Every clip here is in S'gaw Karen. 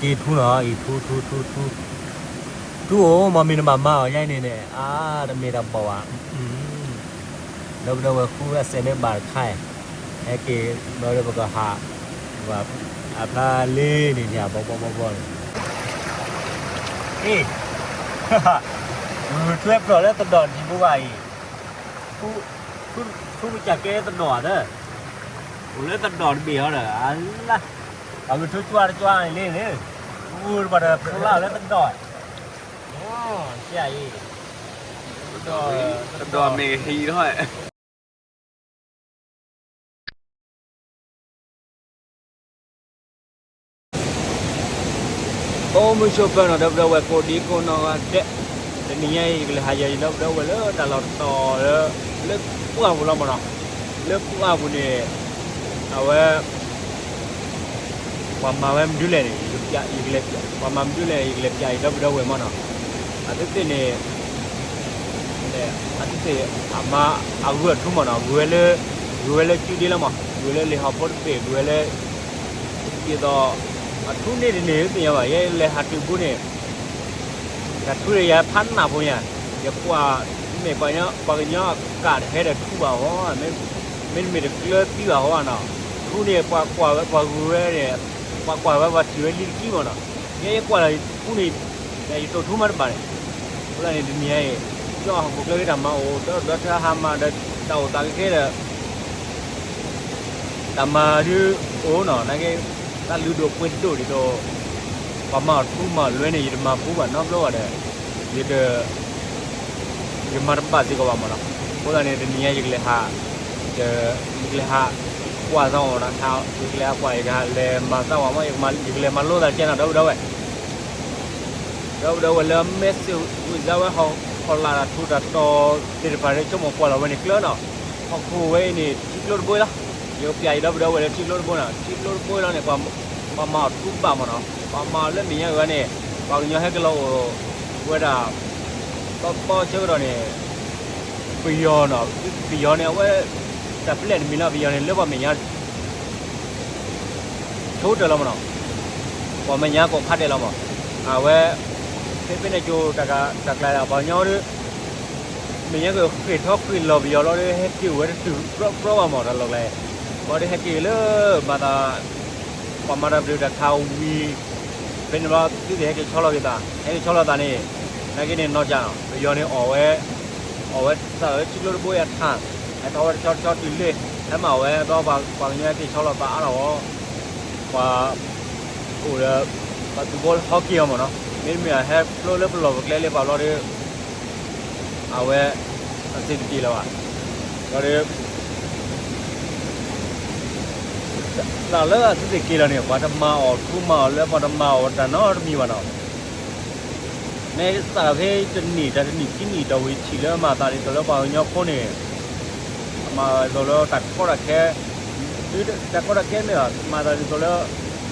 က့ၤထူနီၤ အံၤထူထူထူထူ, ထူအိၣ် မ့မ့ၢ်နဘၣ်မၤအီၤယါအံၤန့ၣ်န့ၣ် အါ တမ့ၢ်တၢ်ဘၣ်ဘၣ်, ဒီပုၢ်ဒီဝဲၢ်ဃုအစဲးန့ၣ်ဘၣ်တခါ, ဟဲက့ၤ ဒီးပကဟး, အဖျါလ့န့ၣ် ဘီဘီဘီဘီန့ၣ်, အ့ၣ်, ဂုၢ်ထွဲပျီၢ်လၢသဒီၣ်တံၢ်ဘိဘၣ်အံၤ, ထူကစၢ်ကဲသဒီၣ်ဧါ, အိၣ်လၢသဒီၣ်တဘ့ၣ်ဟီဒီး အလါ, ပှၤဂုၢ်ထူကၠွတကၠွန့ၣ်လ့န့ၣ်, ဂုၢ်တဘၣ်ဒီးဖျါလၢသဒီၣ်, အံၤ, သဒီၣ်မ့ၢ်ဟံးထီၣ် အိၣ်မုာ်ဆိးပၢၤနီၤ ဒီပုၢ်ဒီဝဲၢ်ကိးဒံကိးနီၢ်ဂၤဒဲး, တနံၤညါအံၤ ယကလဲၤဟးယၤယဒီပုၢ်ဒီဝဲၢ်လၢတၢ်လီၢ်တတီၤလၢ, လၢပှၢ်ပူၤလီၤမးနီၤ, လၢပှၢ်ပူၤန့ၣ်, အဝဲ ပှၤမၤဝဲမနုၤလဲၣ်န့ၣ်, ပှၤမၤမနုၤလဲၣ် ယကလဲၤပျးယဒီပုၢ်ဒီဝဲၢ်မးနီၤ, အသုသ့ၣ်န့ၣ် အသုသ့ၣ် အမါအဂုၢ်အထူမးနီၤ, ဂုၢ်ဝဲလၢ, ဂုၢ်ဝဲလၢစုဒ့လီၤမး, ဂုၢ်ဝဲလၢလံာ်ဟီၣ်ဖိတဘ့ၣ်, ဂုၢ်ဝဲလၢ, ဒ်သိး, အထူန့ၢ်တန့ၢ်သ့ၣ်ညါဘၣ်, ယဲလဲၤဟးတုၤဘိန့ၣ်, တၢ်ထူန့ၣ်ယဖးနးဖိညါ, ယကွၢ်, မ့ၢ်ပှၤကညီအကးတဟဲဒီးထူဘၣ်အီၤ, မ့တမ့ၢ်တကျၢၤသံဘၣ်အီၤဘၣ်နီၤ, ထူန့ၣ်ပှၤကွၢ်ဝဲပှၤဂုၢ်ဝဲန့ၣ်, ပှၤကွၢ်ဝဲပှၤထံၣ်ဝဲလံတကံမးနီၤ, ယဲယကွၢ်လီၤထူန့ၣ်, ယတိာ်ထူမးတဘၣ်န့ၣ်, အဃိသတးန့ၣ်တနံၤညါအံၤ, ကၠီဟီၣ်ခိၣ်ချၢဂ့ၤတၢ်မၤအိၣ်ဒီးဒီးတၢ်ဟါမၢ်ဒီး, တၢ်အိၣ်သးကဲကဲဒီး တၢ်မၤဒုးအိၣ်နီၤ, နာ်က့, တၢ်လုၢ်ဒိၣ်ပှ့ၤဒိၣ်ဒ်သိး, ပှၤမၤအီၤထူမၤအီၤလွဲန့ၣ် ယတမၤပူၤဘၣ်နီတဘျီဘၣ်ဒီး, ယတ, ယမၤတဘၣ်စ့ၢ်ကီးဘၣ်မးနီၤ, အဃိသတးန့ၣ် တနံၤညါယကလဲၤဟး, ယကလဲၤဟးကွၢ်သးဝဲနီၤ, ယကလဲၤဟးကွၢ် ယကလဲၤမၤသးဝဲမး, ယကလဲၤမၤလိသးတကဲနီၤ ဒီပုၢ်ဒီဝဲၢ် ဒီပုၢ်ဒီဝဲၢ်လၢမဲာ်စ့ၣ်ဝံၤစါဝဲဟီၣ်လာ်တၢ်ထူတၢ်တီၤသ့ၣ်တဖၣ်န့ၣ် ဆိကမိၣ်ကွၢ်လီၤဝဲန့ၣ်ကျၢၤနီၤ, ဟီၣ်ခိၣ်ဝဲအံၤန့ၣ် ထံကျိတဘိလီၤ, ယကပျးယဒီပုၢ်ဒီဝဲၢ်လၢထံကျိတဘိနီၤ, ထံကျိတဘိလီၤန့ၣ် ပှၤမၤအီၤထူဘၣ်မးနီၤ, ပှၤမၤအီၤလၢမဲာ်ညါအဂၤန့ၣ်, ပှၤကညီဟဲက့ၤလီၤအိၣ်ဝဲဒၣ်, သီသီဆၢကတီၢ်န့ၣ်, ပယီၤနီၤ, ပယီၤန့ၣ် အဝဲ, တၢ်ဖဲလဲၣ်တမံၤလီၤ ပယီၤန့ၣ် လၢပှၤမဲာ်ညါ ဆိကတၢၢ်လီၤမးနီၤ, ပှၤမဲာ်ညါကိးဖးဒဲးလီၤမး, အဝဲ, ဖဲဖဲန့ၣ်ကၠိတၢ်ကျါပှၤကညီဒီး, မဲာ်ညါကဃ့ၢ်ထီၣ်ဃ့ၢ်လီၤပယီၤလီၤဒီး ဟဲက့ၤအိၣ်ဝဲတတုၤပြီပြီဘၣ်မး တၢ်လီၢ်ကျါ, ပှၤဒီးဟဲက့ၤလၢ, မၤသး, ပှၤမၤတၢ်ဘျုးတၢ်ခါဝံၤ, ဖဲန့ၣ်ဘျီသုသ့ၣ်ဟဲက့ၤဆီလီၤက့ၤသး ဟဲက့ၤဆီလီၤသးန့ၣ်, နာ်က့န့ၣ်နီၢ်ကၠးနီၤ ပယီၤန့ၣ်အီၣ်ဝဲ အီၣ်ဝဲစးထီၣ်လၢထံကျိတဘိအံၤအထၢၣ်, ဟဲထီၣ်ဝဲတဆီတဆီတုၤလၢ, ဟဲမၤဝဲဘျီပှၤကညီဟဲက့ၤဆီလီၤသးအါထီၣ်ဝဲ, ပှၤ, အိၣ်ဒီး, ပှၤသူၣ်ဘီဟီက့ၤအီၤမးနီၤ, မ့တမ့ၢ်ဟဲဖျိလၢပလီၢ်ပကျဲလၢပှၤဘျီဒီး, အဝဲ, အစ့တက့ၤလၢၤဘၣ်, ဘျီဒီး လၢအသုသ့ၣ်က့ၤလီၤန့ၣ် ပှၤတမၤအီၤထူမၤအီၤလၢပှၤတမၤအီၤတၢ်နီတမံၤဘၣ်နီၤ, မ့ၢ်စးထီၣ်ဖဲတနံၣ်တၢ်တနံၣ်ခံနံၣ်တီၢ်ဝံၤထံၣ်လၢမၤသးဒ်သိးလၢပှၤကညီဖိန့ၣ်, မၤသးဒ်သိးလၢတၢ်ကီတၢ်ခဲ, တၢ်ကီတၢ်ခဲမ့ၢ်ဘၣ် မၤသးဒ်သိးလၢ,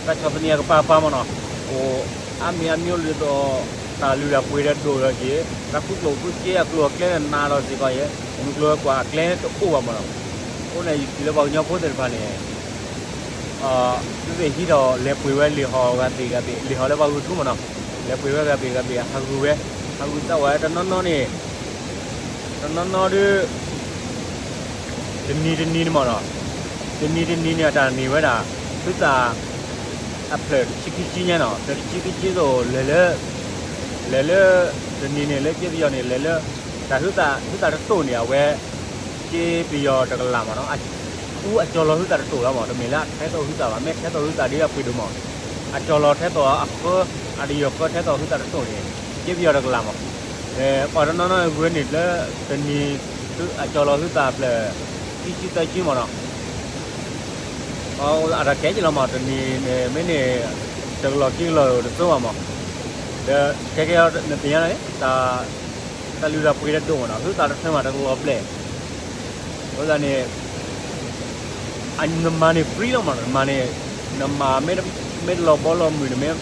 တၢ်ဆီၣ်သနံးအကပၤပၤမးနီၤ, အိၣ်အါမံၤအါမံၤအိၣ်ဒ်သိး, တၢ်လုၢ်တၢ်ပှ့ၤဒီးဒိၣ်ဒီးက့ၤ, တၢ်ဃုကျိၣ်ဃုစ့အကျိၤအကျဲန့ၣ်နးဒီးစ့ၢ်ကီးယဲ, မုၢ်ကျိၤဝဲၤကွာ်အကျဲတအိၣ်ဘၣ်မးနီၤ, အဃိန့ၣ်ယထံၣ်လၢပှၤကညီဖိသ့ၣ်တဖၣ်န့ၣ် သုသ့ၣ်ဟံးထီၣ်လဲၤပှ့ၤဝဲလံာ်ဟီၣ်ဂၤသ့ၣ်ဂၤသ့ၣ် လံာ်ဟီၣ်လၢပှၤဂုာ်ထူမးနီၤ, လဲၤပှ့ၤဝဲဂၤသ့ၣ်ဂၤသ့ၣ် ဟးဂုာ်ဝဲ, ဟးဂုာ်သးဝဲတနီၤနီၤန့ၣ်, တနီၤနီၤဒီး, တနံၤတနံၤန့ၣ်မးနီၤ, တနံၤတနံၤန့ၣ်အတၢ်န့ၢ်ဝဲဒၣ်, ဟုသၣ်, အဖျၢၣ်တဆံခံဆံညါနီၤ ဖျၢၣ်တဆံခံဆံသိးလဲၤလၢ, လဲၤလၢ, တနံၤန့ၣ်လၢက့ပယီၤန့ၣ် လဲၤလၢ, တၢ်ဟုသၣ်ဟုသၣ်တတိၢ်န့ၣ် အဝဲ, က့ပယီၤတကလးမးနီၤ, အူအကၠီၤလီၤဟုသၣ်တတိၢ်လီၤမး တမ့ၢ်လၢအထဲသိးဟုသၣ်ဘၣ် မ့ၢ်ထဲသိးဟုသၣ်ဒ်အပှ့ၤဒိၣ်မး, အကၠီၤလီၤထဲသိးအဃၢ, အတယီၤဃၢထဲသိးဟုသၣ်တတိၢ်န့ၣ်, က့ပယီၤတကလးမး, ပှၤတနီၤနီၤဂုာ်န့ၢ်လၢ, တနံၤ, အကၠီၤလီၤဟုသၣ်ဖျၢၣ်, ခံဆံသၢဆံမးနီၤ အတၢ်ကဲက့ၤလီၤမး တနံၤန့ၣ် မ့ၢ်န့ၣ်, တကလီၢ်ခံကလီၢ်တစိဘၣ်မး, ဒီးခဲကဲနသ့ၣ်ညါန့ၣ်, တၢ်လုၢ်တၢ်ပှ့ၤတဒိၣ်မးနီၤ ဟုသၣ်တထၢမးတကလီၢ်ဘျဲၣ်, အဃိသတးန့ၣ်, နမၤန့ၣ် free လီၤမး နမၤန့ၣ်, နမၤ, မ့ၢ်တလီၤဘီလီၤမုၢ်န့ၣ်မ့ၢ်,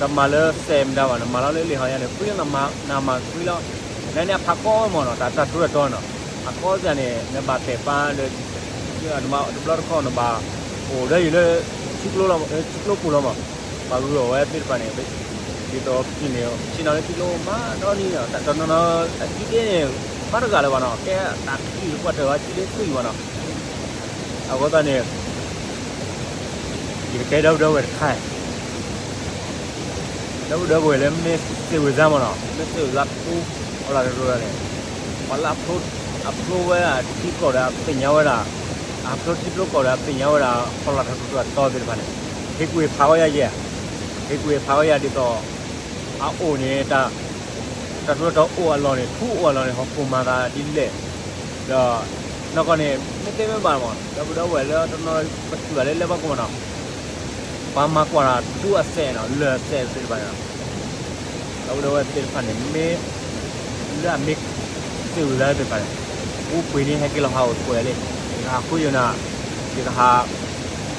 တမၤလၢစဲးမတၤဘၣ် နမၤလီၤလၢလံာ်ဟီၣ်ညါန့ၣ် free လီၤ နမၤ free လီၤ, နန့ၣ်အဖးကီမးနီၤ တၢ်တၢ်ထူးတၢ်တီၤနီၤ, အကီသတးန့ၣ် နဘၣ်တဲာ်ပာ်ဒီး, တဘျီတခီၣ်နဘၣ်, အိၣ်ဒီးယၤလၢ, ထံကျိပူၤလီၤမး ပှၤဂုၤအီၣ်ဝဲသ့ၣ်တဖၣ်န့ၣ် ဒ်သိးပထံၣ်န့ၣ် ဆ့ၣ်နီၤလၢထံကျိမးနီနံၤနီၤ တၢ်တနီၤနီၤ အထံကျိန့ၣ် ဘၣ်တဂၤလၢၤဘၣ်နီၤ ကဲတၢ်ချံၣ်ပှၤတၢၢ်အထံကျိသွံၣ်ဘၣ်နီၤ အဃိသတးန့ၣ် ယကတဲဒီပုၢ်ဒီဝဲၢ်တခါ ဒီပုၢ်ဒီဝဲၢ်လၢမ့ၢ်စံးဝဲစါမးနီၤ မ့ၢ်စံးဝဲစါဖူ ဟီလာ်တၢ်တြူးတၢ်န့ၣ် ပှၤလၢအဖျိ အဖျိဝဲဒၣ်ထံကျိဒီးအသ့ၣ်ညါဝဲဒၣ် အဖျိထံဖျိကျိဒီးအသ့ၣ်ညါဝဲဒၣ် ဟီလာ်တၢ်တြူးတၢ်တီသ့ၣ်တဖၣ်န့ၣ် ဟ့ၣ်ကူၣ်ဟ့ၣ်ဖးဝဲယၤယဲၢ် ဟ့ၣ်ကူၣ်ဟ့ၣ်ဖးဝဲယၤဒ်သိး အအိၣ်န့ၣ် တၢ် တၢ်တြူးတၢ်တီအိၣ်အလီၢ်န့ၣ် ထူအိၣ်အလီၢ်န့ၣ် ဟီၣ်ခိၣ်မၤသးဒ်လဲၣ် ဒီး နီၢ်ကီၢ်န့ၣ် မ့ၢ်သ့မ့ၢ်ဘၣ်မး ဒီပုၢ်ဒီဝဲၢ်လၢတနီၤပတုာ်ဘၣ်လၢလၢဘၣ်ကီမးနီၤ ပှၤမၤကွၢ်တၢ်ဒူအစဲးနီၤ လၢာ်အစဲးသ့ၣ်တဖၣ်န့ၣ် ဒီပုၢ်ဒီဝဲၢ်သ့ၣ်တဖၣ်န့ၣ် မ့ၢ် လၢအမ့ၢ် စံးဝဲဒၣ်သ့ၣ်တဖၣ်န့ၣ် ပူၤကွံာ်န့ၣ် ဟဲက့ၤလီၤဟးအိၣ်တပှဲၤလံ ယကဟးဃုယနၤ ယကဟး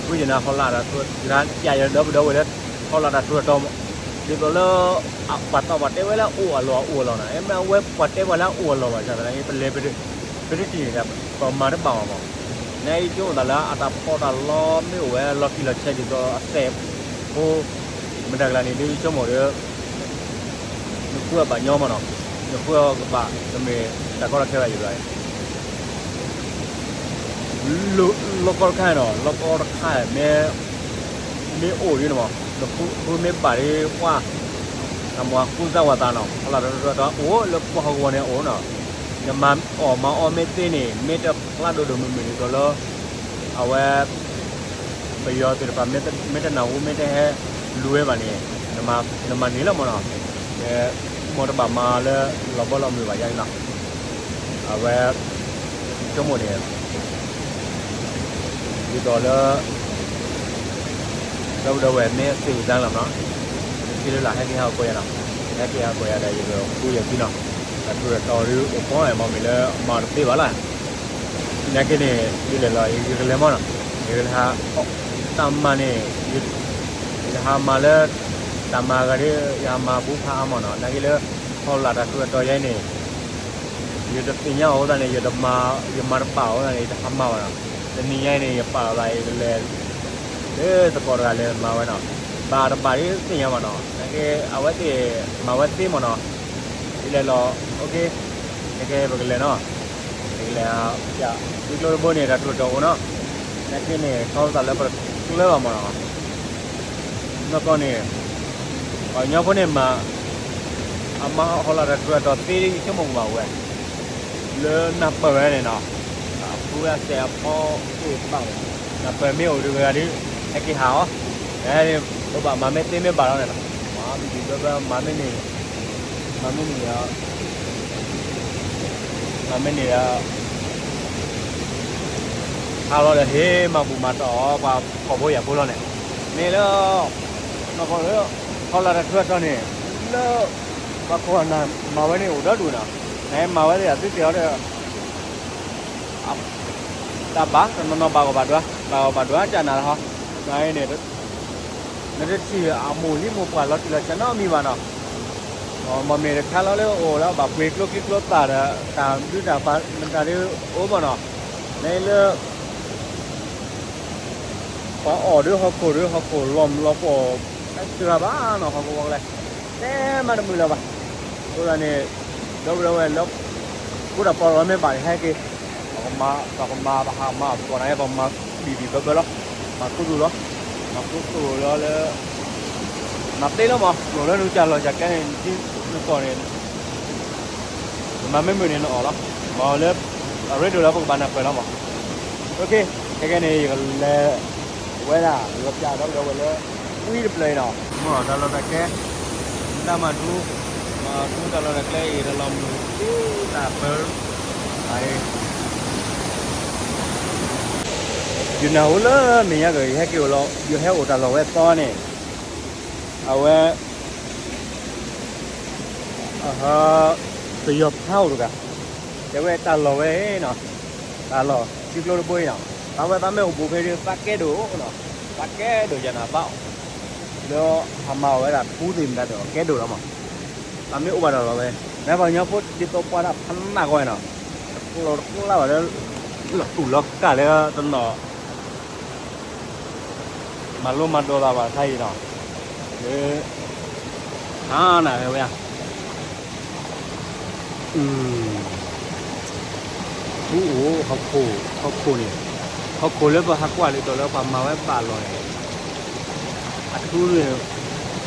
ဃုယနၤဟီလာ်တၢ်တြူး ယကဟးကၠးယဒီပုၢ်ဒီဝဲၢ်လၢ ဟီလာ်တၢ်တြူးတၢ်တီ ဒ်သိးလၢ ပှၤသးပှၢ်တဲဝဲလၢအအိၣ်အလီၢ်အအိၣ်အလီၢ်နီၤ မ့ၢ်အဝဲပှၤတဲပှၤလၢအအိၣ်အလီၢ်ဘၣ်ဆၣ်သနာ်က့ ပလဲၤ ပတထံၣ်န့ၣ် ပမၤတဘၣ်ဘၣ်မး နယဆိကမိၣ်သးလၢအတၢ်ဖီတၢ်လီမ့ၢ်အိၣ်ဝဲလီၤတံၢ်လီၤဆဲးဒ်သိးအစဲးဖိ မတၤကျါန့ၣ် ဒ်ယဆိကမိၣ်ဒီး နဃုအီၤဘၣ်ညီမးနီၤ နဃုအီၤကဘၣ် တမ့ၢ်တၢ်ကီတၢ်ခဲဘၣ်ယၤဘၣ် လီၢ်ကီတခါနီၤ လီၢ်ကီတခါ မ့ၢ် မ့ၢ်အိၣ်ဒ်န့ၣ်မး နဃုမ့ၢ်ဘၣ်ဒ်ပှၤ တၢ်မၤဃူသးဝးသးနီၤ ဟီလာ်တၢ်တြူးတၢ်တီအိၣ်လၢပှၤဟီၣ်ကဝီၤန့ၣ်အိၣ်နီၤ နမၤအီၣ်မၤအီမ့ၢ်သ့န့ၣ် မ့ၢ်တဖျါဒိၣ်ဒိၣ်မုၢ်မုၢ်ဒ်သိးလၢ အဝဲ ပယီၤသ့ၣ်တဖၣ် မ့ၢ်တနၢ်ဟူ မ့ၢ်တဟဲလူၤဝဲဘၣ်န့ၣ် နမၤန့ၢ်လီၤမးနီၤ မ့ၢ်တဘၣ်မၤလၢလီၤဘီလီၤမုၢ်ဘၣ်ယါနီၤ အဝဲ ဆိကမိၣ်န့ၣ် ဒ်သိးလၢ ဒီပုၢ်ဒီဝဲၢ်မ့ၢ်စံးဝဲဒၣ်လီၤမးနီၤ ယထံၣ်လၢလၢ်ဟဲက့ၤဟးအိၣ်ကိးယၤနီၤ ဟဲက့ၤဟးကိးယၤဒီး ယကဃုယၤခံနီၤ တၢ်တြူးတၢ်တီဒ်အိၣ်ကီမးမ့ၢ်လၢအမၤတသ့ဘၣ်လၢ် နာ်က့န့ၣ် ဒ်လဲၣ်လီၤ ယကလဲၤမးနီၤ ယကလဲၤဟး တၢ်မၤန့ၣ် ယကဟးမၤလၢ တၢ်မၤဂၤဒ် ယဟးမၤဘူးဖးအါမးနီၤ နာ်က့လၢ ဟီလာ်တၢ်တြူးတၢ်တီယဲန့ၣ် ယတသ့ၣ်ညါအီၤအဃိသတးန့ၣ် ယမၤတဘၣ်အဃိသတးန့ၣ် ယတဟးမၤဘၣ်နီၤ တနံၤညါအံၤန့ၣ် ယပာ်လီၤသး ယကလဲၤ လၢသကိးတဂၤလဲၤမၤဝဲနီၤ ဘၣ်တဘၣ်ဒ်သ့ၣ်ညါဘၣ်နီၤ နာ်က့ အဝဲသ့ၣ်မၤဝဲသ့မးနီၤ ဒ်လဲၣ်လီၤ နာ်က့ ပကလဲၤနီၤ ပကလဲၤ ထံကျိတဘိန့ၣ် တၢ်တြူးတၢ်တီအိၣ်နီၤ နာ်က့န့ၣ် ခီဖျိသးလၢပတကျၢၤဘၣ်မးနီၤ နီၢ်ကီၢ်န့ၣ် ပှၤကညီဖိန့ၣ်မၤ အမၤဟီလာ်တၢ်တြူးတၢ်တီသ့ဒ်ယဆိကမိၣ်ကဘၣ်ဝဲ လၢနၢ်ပၢၢ်ဝဲန့ၣ်နီၤ အဖုဝဲအစဲးအဖီအိၣ်ဘၣ်ဝဲ နၢ်ပၢၢ်မ့ၢ်အိၣ်ဒ်ဂၤဒ် ဟဲက့ၤဟးအီၤ ပဘၣ်မၤမ့ၢ်သ့မ့ၢ်ဘၣ်လီၤန့ၣ်လီၤ မၤဘံၣ်ဘံၣ်ဘၢဘၢ မၤမ့ၢ်န့ၣ် မၤမ့ၢ်န့ၣ်ဒီး မၤမ့ၢ်န့ၣ်ဒီး ဟးလီၤဒီးဟ့ၣ်မၤဘူၣ်မၤတီၢ်အီၤ ပှၤဖှီၣ်ဖိယာ်ဖိလီၤန့ၣ် မ့ၢ်လၢ နီၢ်ကီၢ်လၢ ဟီလာ်တၢ်တြူးတၢ်တီန့ၣ် လၢ ပှၤခိၣ်နၢ်မၤဝဲန့ၣ်အိၣ်ဒီဒူၣ်နီၤ နမၤဝဲသ့ၣ်အသုသ့ၣ်အီၤဒီး တၢ်ဘၣ် တနီၤနီၤဘၣ်ဂီၢ်ဘၣ်ဒွါ ဘၣ်ဂီၢ်ဘၣ်ဒွါကနၤလီၤ နန့ၣ် နတထံၣ်အမိၢ်ဟံၣ်မိၢ်ပှၢ်လီၤတံၢ်လီၤဆဲးနီတမံၤဘၣ်နီၤ မ့မ့ၢ်တခါလီၤလၢအိၣ်လၢဘၣ်ပှ့ၤကျိချံကျိသၣ်ဒီး တၢ်ဘျုးတၢ်ဖှိၣ်မတၤဒ်အိၣ်မးနီၤ နလၢ ပှၤအီၣ်ဒ်ဟီၣ်ခိၣ်ဒ်ဟီၣ်ခိၣ်လီၤမုၢ်လီၤပှီၢ် တစှၤဘၣ်နီၤ ဟီၣ်ကဝီၤကလဲၣ် တဲမးတမုာ်လၢၤဘၣ် အဃိသတးန့ၣ် ဒီပုၢ်ဒီဝဲၢ်လၢ ဃူတၢ်ပီးလီၤမ့ၢ်ဘၣ်န့ၣ် ဟဲက့ၤ ပကမၤ ပကမၤ ပဟးမၤ ပကိးနၤ ပမၤဘံၣ်ဘံၣ်ဘၢဘၢလီၤ မၤခူသူၣ်လီၤ မၤခူသူၣ်လီၤလၢ မၤသ့လီၤမး အိၣ်လၢနကစၢ်လီၢ်ကစၢ်ကျဲန့ၣ် နထံနကီၢ်န့ၣ် နမၤမ့ၢ်မုာ်န့ၣ်နအီၣ်လီၤ မၤအီၤလၢ အရ့ဒိၣ်လၢပကဘၣ်နၢ်ပၢၢ်လီၤမး ခဲကဲန့ၣ် ယကလဲၤဝဲဒၣ် ယကပျးဒီပုၢ်ဒီဝဲၢ်လၢ ဝံတဖျၢၣ်အံၤနီၤ မ့ၢ်တၢ်လီၢ်တၢ်ကျဲ တၢ်မၤထူ မၤထူတၢ်လီၢ်တၢ်ကျဲအံၤ တၢ်လီၢ်မုာ် တၢ်ပၢ ယနၢ်ဟူလၢမဲာ်ညါက့ၤ ယဟဲက့ၤအိၣ်လီၤ ယဟဲအိၣ်တၢ်လီၢ်ဝဲအသီန့ၣ် အဝဲ ပယီၤဖးအိၣ်တဂၤ တဲဝဲတၢ်လီၢ်ဝဲနီၤ တၢ်လီၢ်ထံကျိတဘိအံၤနီၤ သးဝဲသးမ့ၢ်အိၣ်ဘူးဖဲဒ်သးကဲဒိၣ်နီၤ သးကဲဒိၣ်ယၤနၤဘၣ် လၢဟးမၤအီၣ်ဝဲဒၣ်ထူသ့ၣ်မတၤဒီးကဲဒိၣ်လီၤမး သးမ့ၢ်အိၣ်ဘၣ်တၢ်လီၢ်ဝဲ နပှၤကညီဖိဒ်သိးပှၤတၢ်ဖးနးကီၢ်နီၤ တကျိၤတကျါဘၣ်လၢ လီၤတူၢ်လီၤကၢ်လၢတနီၤ မၤလိမၤဒိးသးဘၣ်တခါအံၤနီၤ အါနၤဝဲဝဲ, ထူအိၣ်ဟီၣ်ခိၣ်, ဟီၣ်ခိၣ်န့ၣ်, ဟီၣ်ခိၣ်လၢပဟးကွၢ်လံဒီးလၢပှၤမၤဝဲဘၣ်လီၤန့ၣ်, အထူန့ၣ်,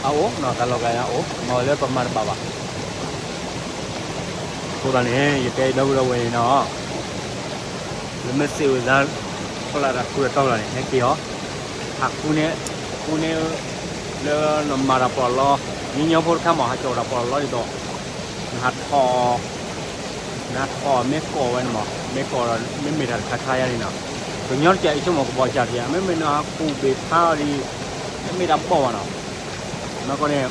အအိၣ်နီၤ တၢ်လီၢ်ကၤအအိၣ် မၤဝဲလၢပမၤတဘၣ်ဘၣ်. အဃိသတးန့ၣ် ယတဲဒီပုၢ်ဒီဝဲၢ်န့ၣ်နီၤ, လၢမ့ၢ်စ့ၢ်ဝဲသး ဖီလာ်တၢ်ထူတၢ်တီၤလီၤန့ၣ် ဟဲက့ၤအီၤ, ဟးဃုန့ၢ်, ဃုန့ၢ်, လၢနမၤတၢ်ပီးလီ, ညီညီဖိတခါမး ဟးကၠီၣ်တၢ်ပီးလီဒ်သိး, နဟးထီၣ်, နဟးထီၣ်မ့ၢ်ကိးဝဲန့ၣ်မး မ့ၢ်ကိးဒီး မ့မ့ၢ်တၢ်တခါခါယါန့ၣ်နီၤ, ကညီတကးအံၤဆိကမိၣ်ကဘီစၢ်တကး မ့မ့ၢ်နဟးကူၣ်ဘ့ၣ်ဖးအီၤဒီး, မ့မ့ၢ်တၢ်ဘီၣ်ဘၣ်နီၤ, မ့ၢ်ကီန့ၣ်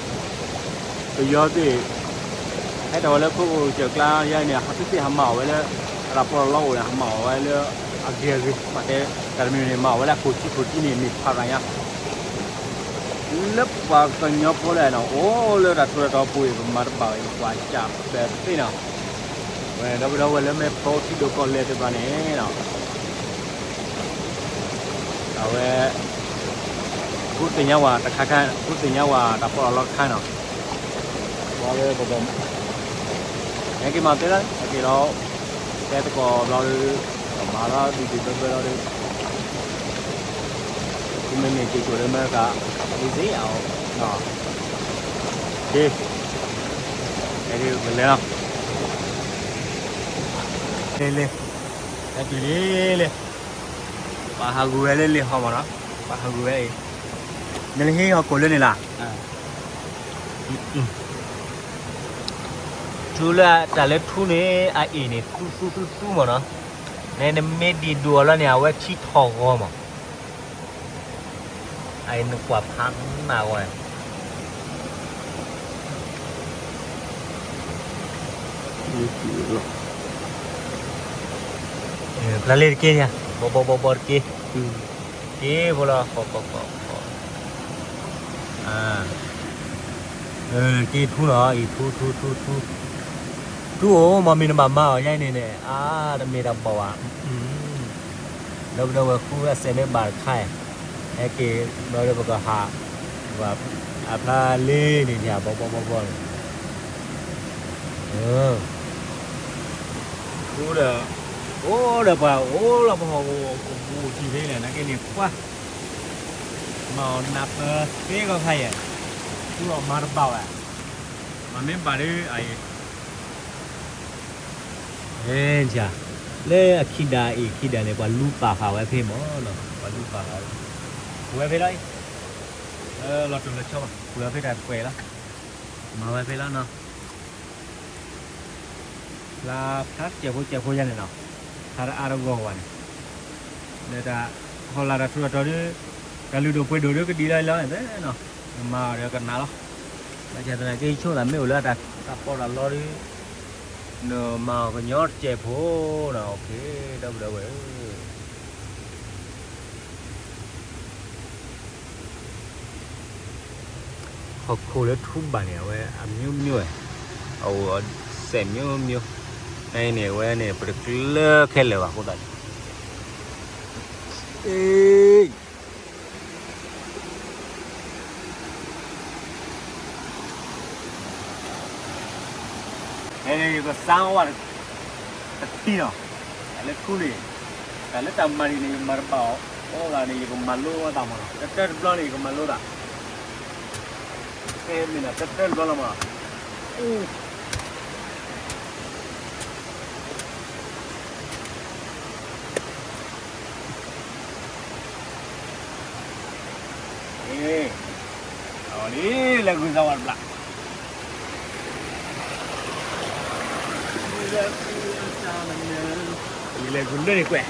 ပယီၤသ့ၣ် ဟဲထီၣ်ဝဲလၢခိၣ်ကၠၢၢ်ကျါယါန့ၣ် ဟးသ့ၣ်သ့ၣ်ဟးမၤအီၣ်ဝဲလၢ အတၢ်ပီးလီအိၣ်န့ၣ် ဟးမၤအီၣ်ဝဲလၢ အဂ့ၤအဂ့ၤ မ့ၢ်တဲ တၢ်တမံၤန့ၣ် မၤအီၣ်ဝဲလၢအခိၣ်ထံးခိၣ်ထံးန့ၣ် မ့ၢ်ဖးရၤညါ လၢပှၤကညီဖိလဲၣ်နီၤ အိၣ်လၢတၢ်ထူးတၢ်တီၤပူၤအံၤ ပမၤတဘၣ်အံၤ ပှၤစၢ်ပဲာ်သ့ၣ်နီၤ, ဝဲဒီပုၢ်ဒီဝဲၢ်လၢမ့ၢ်ဖျိထံဒိၣ်ကီၢ်လဲၢ်သ့ၣ်တဖၣ်န့ၣ်နီၤ အဝဲ ဃုသ့ၣ်ညါဝဲတခါခါ ဃုသ့ၣ်ညါဝဲတၢ်ပီးလီတခါနီၤ, ဘျီလၢပက ဟဲက့ၤမၤသ့လီၤ ဟဲက့ၤလီၤ, တဲသကိးဘျီဒီး မၤလီၤဒုးဒုးဘၢဘၢလီၤဒီး မ့မ့ၢ်က့ၤကိာ်လၢမ့ၢ်က easy အီၤ, က့ၤ, ဟဲဒုးကလဲၤလီၤ, လဲၤလဲၤ, ဟဲက့ၤလံလဲၤ, ပှၤဟးဂူာ်ဝဲလၢလံာ်ဟီမးနီၤ, ပှၤဟးဂူာ်ဝဲအံၤ, နလၢဟံၣ်ဟီၣ်ခိၣ်လၢန့ၣ်လၢ ထူလၢတၢ်လၢထူန့ၣ် အအ့ၣ်န့ၣ် သူသူသူသူမးနီၤ, နမ့ၢ်ဒံးဒိၣ်အီၤလီၤန့ၣ် အဝဲထံထီၣ်ဂီၤမး, အအံၤနကွၢ်ဖးနးဂီၤ, ဖျါလ့တက့ၢ်, ဘီဘီဘီဘီတက့ၢ်, က့ၤဖိလီၤ, က့ၤထူလီၤ, အံၤထူထူထူထူ, ထူအိၣ်မ့ၢ်မ့ၢ်နဘၣ်မၤအီၤယါအံၤန့ၣ်န့ၣ် အါတမ့ၢ်တၢ်ဘီၣ်ဘၣ်, ဒီပုၢ်ဒီဝဲၢ်ဃုအစဲးမ့ၢ်ဘၣ်တခါ, ဟဲက့ၤဘျီဒီးပကဟး, အဖျါလ့န့ၣ် ဘီဘီဘီဘီန့ၣ် ဃူဒီး, အိၣ်ဒီးပှၤအိၣ်လီၤပဟီၣ်ကဝီၤ ကပူၤထံၣ်ဖဲလဲၣ် နာ်က့န့ၣ် ပှၤ, မၤအီၤနၢ်ပၢၢ်သ့ကီးခါယဲၢ်, သူအီၤမၤတဘၣ်ဝဲ, မၤမ့ၢ်ဘၣ်ဒီးအံၤ, လၢအခံဒၣ်အံၤခံဒၣ်န့ၣ် ပှၤလူပာ်ဃာ်ဝဲဖဲမ့ၢ်နီၤ, ပှၤလူပာ်ဃာ်ဝဲ, ဝဲဖဲလီၤအံၤ, လီၤတိၢ်လီၤဆီဘၣ် ကွံာ်ဝဲဖဲတၢ်တကွဲးလီၤ, မၤဝဲဖဲလီၤနီၤ လၢဖျါစဲးဖိစဲးဖိယါန့ၣ်နီၤ, ဖျါတအါတဂီၢ်ဝဲန့ၣ်, ဒီးတၢ်ဟီၣ်လာ်တၢ်ထူးတၢ်တီၤဒီး, တၢ်လုၢ်ဒိၣ်ပှ့ၤဒိၣ်ဒီးကဒံးလီၤလီၤနီၤ, နမၤအီၤဒီးကနၣ်လီၤ, ဘၣ်ဆၣ်သနာ်က့ဆိသးမ့ၢ်အိၣ်လၢတၢ်ပီးတၢ်လီဒီး, နမၤအီၤကညီတစဲးဖိနီၤ, အိၣ်ခ့ ဒီပုၢ်ဒီဝဲၢ်ဧၢ ဟီၣ်ခိၣ်လၢထူဘၣ်န့ၣ် အဝဲအမျိုးမျိုး, အအိၣ်စဲးမျိုးမျိုး, န့ၣ်အဝဲန့ၣ် ပတကျၢၤခဲလၢာ်ဘၣ်အဃိသတးန့ၣ်, ယကစါဝဲတထံၣ်နီၤ, တၢ်လၢထူန့ၣ်, တၢ်လၢတၢ်မၤဒ်န့ၣ် ယမၤတဘၣ်အီၤ, အိၣ်သးန့ၣ် ယကမၤလိသးမးနီၤ, တတၢၢ်တဘျီန့ၣ် ယကမၤလိသး ဖဲမ့ၢ်ဒၣ်တတၢၢ်တဘျီလီၤမး, အူ, အဝဲန့ၣ် လဲၤဂုာ်စၢ်ဝဲတဘျီ, လဲၤဂုာ်လၢန့ၣ်ကွဲး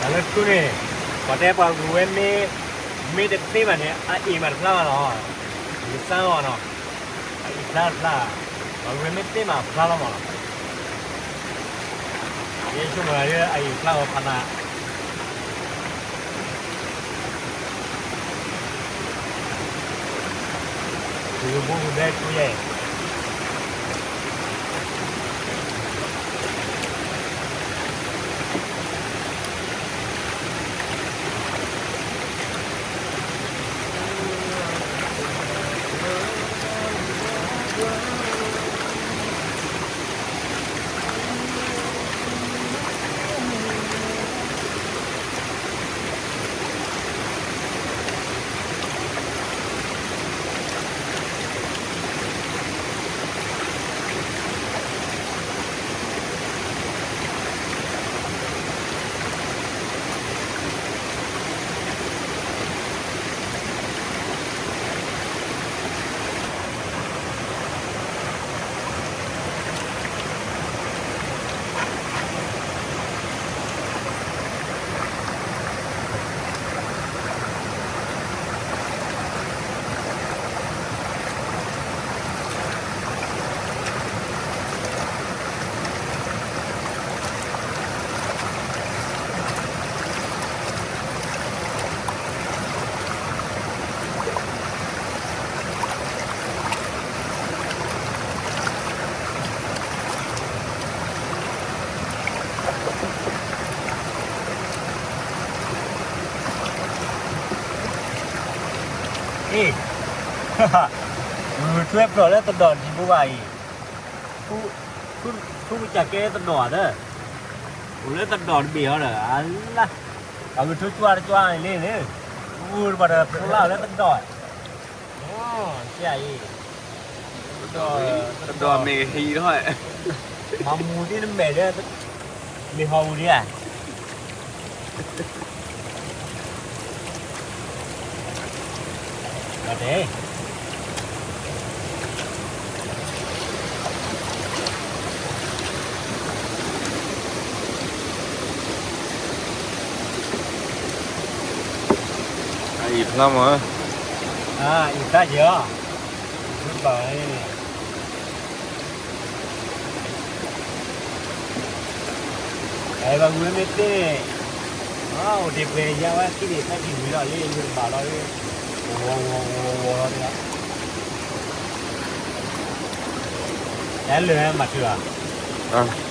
တၢ်လၢထူန့ၣ် ပှၤတဲပှၤဂုၤဝဲမ့ၢ်, မ့ၢ်တသ့ဘၣ်န့ၣ် အအ့ၣ်မးတဖျါဘၣ်လီၤ. ယစၢ်အီၤနီၤ, အအ့ၣ်ဖျါတဖျါ, ပှၤဂုၤဝဲမ့ၢ်သ့မးဖျါလီၤမးလီၤ. ယဆိကမိၣ်လၢအအ့ၣ်ဖျါအီၤဖးနး ဘိဘဲထူယဲၢ် အ့ၣ်, ဂုၤထွဲဖျိးလၢသဒီၣ်တဘိဘၣ်အံၤ, ဖုကစၢ်ကဲသဒီၣ်ဧါ, အိၣ်လၢသဒီၣ်တဘ့ၣ်အီၤဒီး အလါ, အဂုၤထူကွၢ်တကွၢ်န့ၣ်လံန့ၣ်, ဂုၤတဘၣ်ဒီးဖျိးလၢသဒီၣ်, အံၤ, သဒီၣ်မ့ၢ်ဟံးထီၣ်, မၤမူၤဒ်နမဲာ်ဒီး, မ့ၢ်ဟီၣ်အူဒံးဧါ. အံၤဖျါမး, အံၤဖျါက့ၤအီၤ, ဘၣ်န့ၣ် ပှၤဂုၤမ့ၢ်သ့န့ၣ်, အိၣ်တ့ၢ်ပှဲၤယါဝဲသံန့ၣ် သၢထံၣ်ဝံၤလီၤလံ ယတဘၣ်လီၤလံ, ဝီဝီဝီဝီလီၤ, တၢ်လၢာ်မၤထုးလီၤ.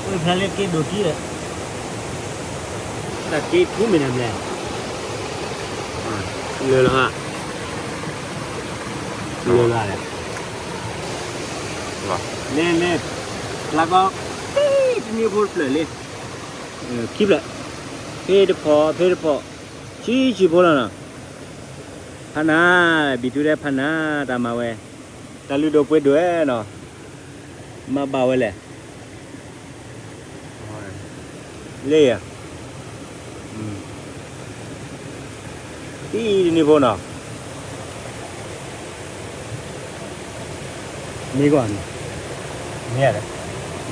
အိၣ်ဖျါလၢက့ဒိးတံၢ်လၢ, တၢ်က့ထူမ့ၢ်နၤမလဲၣ်, လၢလီၤဧါ, လၢလီၤ, လဲၤလဲၤ, လၢကီ, တနံၤဖိတဖျၢၣ်လံ, ခံဖျၢၣ်, ဖဲတဖီၣ်ဖဲတဖီၣ်, ဆံးဆံးဖိလီၤနီၤ, ဖးနၤ, ဘံၣ်တူၢ်ဒဲးဖးနၤ, တၢ်မၤဝဲ, တၢ်လုၢ်ဒိၣ်ပှ့ၤဒိၣ်နီၤ, မၤဘၣ်ဝဲလဲၣ် လၢယၤ, တံၤတနံၤဖိနီၤ, မ့ၢ်ကွၢ်, မ့ၢ်,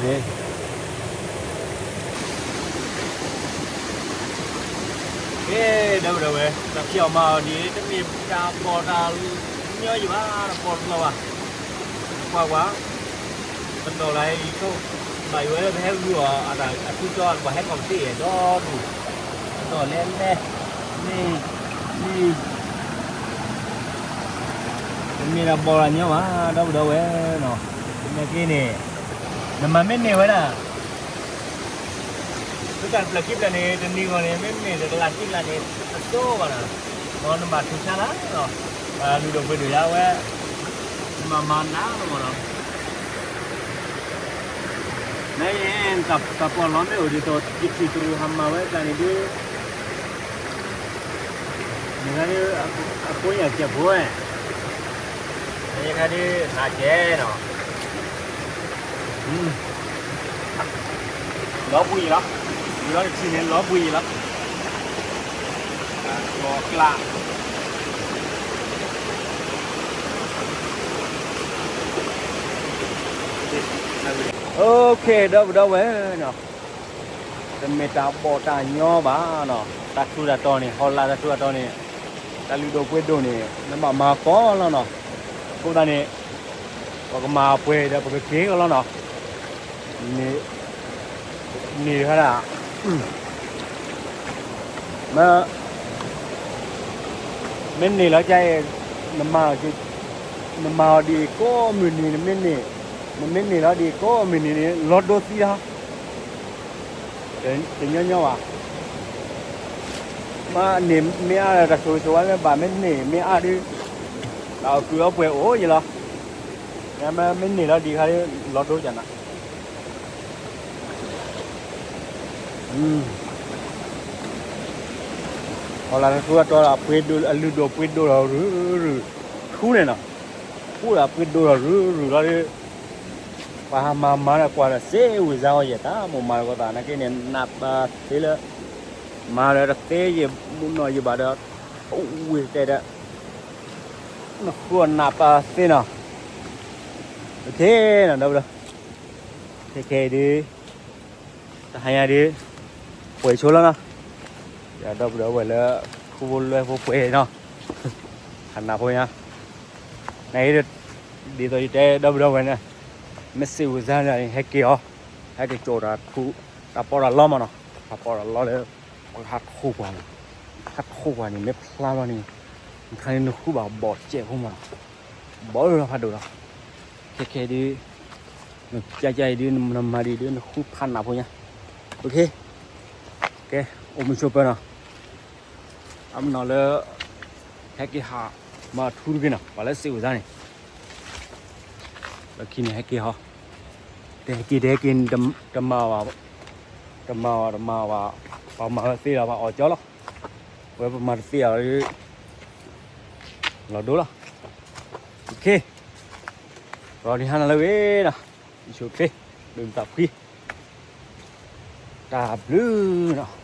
မ့ၢ်, ကဲ, ဒီပုၢ်ဒီဝဲၢ်, တၢ်ဖံးအီၣ်မၤအီၣ်ဒ်အံၤ တမ့ၢ်တၢ်ဘီၣ်တၢ်ညီယံၤဘၣ်, တဘီၣ်တဘျီဘၣ်, ကွၢ်ကွၢ် ပတီၢ်လၢယဆိ, ဘၣ်ယိၣ်ဝဲလၢပဟဲဂုာ်အီၤ အတၢ်အထူးကၠီ ပှၤဟဲကီၢ်ပသ့ဒီဒူၣ်, ပတီၢ်လဲၣ်လဲၣ်, မ့ၢ်, မ့ၢ်, တမ့ၢ်တၢ်ဘီၣ်တၢ်ညီဘၣ် ဒီပုၢ်ဒီဝဲၢ်နီၤ, နာ်က့န့ၣ်, နမၤမ့ၢ်န့ၢ်ဝဲဒၣ် သုတၢ်တဖျၢၣ်ခံဖျၢၣ်န့ၣ် တနံၤဂီၢ်န့ၣ် မ့မ့ၢ်တကလးခံကလးန့ၣ် အစိဘၣ်နီၤ, ဒီးနဘၣ်ထူၣ်ဆါလၢ, လုၢ်ဒိၣ်ပှ့ၤဒိၣ်ယါဝဲ, နဘၣ်မၤနးလီၤမးနီၤ, န, တၢ်ပီၣ်လီမ့ၢ်အိၣ်ဒ်သိး ယထံၣ်တရူးဟးမၤဝဲတၢ်န့ၣ်ဒ် န့ၣ်ခါဒ်, အဖိညၣ်ကဲးဖိဝဲ, န့ၣ်ခါဒ် နးကဲးနီၤ, လီၤဘှံးယံၤလီၤ, ယူၤလီၤတထံၣ်န့ၣ် လီၤဘှံးယံၤလီၤ, လီၤကျး, OK ဒီပုၢ်ဒီဝဲၢ်နီၤ, တမ့ၢ်တၢ်ဘီၣ်တၢ်ညီဘၣ်နီၤ, တၢ်ထူးတၢ်တီၤန့ၣ် ဟီၣ်လာ်တၢ်ထူးတၢ်တီၤန့ၣ်, တၢ်လုၢ်ဒိၣ်ပှ့ၤဒိၣ်န့ၣ် နဘၣ်မၤကီးလီၤနီၤ, အဃိသတးန့ၣ်, ပကမၤပှဲၤဒီးပကက့ၤကီးလီၤနီၤ, န့ၣ်, န့ၣ်တခါဒၣ်, မ့ၢ်န့ၢ်လီၤကါအံၤ, နမၤအီၤဒ်အံၤကိးမုၢ်နံၤ, နမ့ၢ်န့ၢ်, နမ့ၢ်န့ၢ်လီၤဒ်အံၤကိးမုၢ်နံၤန့ၣ် လီၤဒိသံလီၤ, တညီညီဘၣ်, မ့ၢ်န့ၢ်မ့ၢ်အါဒီး တၢ်ဆိၣ်ဂ့ၤဆိၣ်ဝါမ့ၢ်ဘၣ်, မ့ၢ်န့ၢ်မ့ၢ်အါဒီး, တၢ်အီၣ်ကုၢ်အီပှဲၤအိၣ်ယံၤလီၤ, မ့ၢ်န့ၢ်လီၤဒ်ခါဒ် လီၤဒိကနၤ ဟီၣ်လာ်တထူးအတီၤဒီး အလုၢ်ဒိၣ်ပှ့ၤဒိၣ်ဒီးရုၢ်ရုၢ်, ထူန့ၣ်နီၤ, ထူဒီးပှ့ၤဒိၣ်ဒီးရုၢ်ရုၢ်လီၤဒီး, ပှၤဟးမၤမၤဒီးကွၢ်ဒီးစ့ဝံၤစါအီၤယဲၢ်တၢ်မိၢ်မၤတကီသး နာ်က့န့ၣ် နးပၢသ့လၢ, မၤဒီးတသ့ယဲၢ်မုၢ်နီၢ်ယံၤဘၣ်ဒီး, အိၣ်ဝံၤတဲဒီး, နဃုအီၣ်နးပၢသ့နီၤ, ခဲနီၤ ဒီပုၢ်ဒီ, ခဲခဲအံၤဒ် တဟါညါဒ်, ပှဲၤဆိလီၤနီၤ, ဒီပုၢ်ဒီဝဲၢ်လၢ, ခူဖိလွဲဖိပှဲၤနီၤ, ဟးနးဖိညါ, နအံၤ, ဒ်သိးယတဲဒီပုၢ်ဒီဝဲၢ်န့ၣ်, မ့ၢ်စ့ဝံၤစါန့ၣ် ဟဲက့ၤအီၤ, ဟဲက့ၤကၠီၣ်တၢ်ထူ, တၢ်ပီးတၢ်လီမးနီၤ, တၢ်ပီးတၢ်လီလၢ, ပှၤဟးထီၣ်ကွၢ်န့ၣ်, ဟးထီၣ်ကွၢ်န့ၣ် မ့ၢ်ဖျါလီၤန့ၣ်, နခါန့ၣ်နဃုဘၣ်ဘီၣ်စဲးဖိမးနီၤ, ဘီၣ်လၢဖးဒိၣ်လီၤ, ခဲခဲဒ် နကကဲအံၤဒ် နမၤဒ်ဒ် နဃုဖးနးဖိညါ, ကဲ, အိၣ်မုာ်ဆိးပၢၤနီၤ, အမနီၤလၢ, ဟဲက့ၤဟး, မၤထူတဂ့ၤနီၤ ပှၤလၢစ့ဝံၤစါန့ၣ်, လၢခံန့ၣ်ဟဲက့ၤဟီ, တဟဲက့ၤတဟဲက့ၤ, တမၤဘၣ်, တမၤဘၣ်တမၤဘၣ်, ပှၤမၤဝဲသ့လီၤ ပှၤအီၣ်ကၠီလီၤ, ဝဲပမၤတသ့အီၤ, လီၤဒိလီၤ, ကဲ, ရီဒံဟါနၤလၢဝဲနီၤ, ယဆိဖ့, မုၢ်မသးဖှံ, တၢ်ဘျုးနီၤ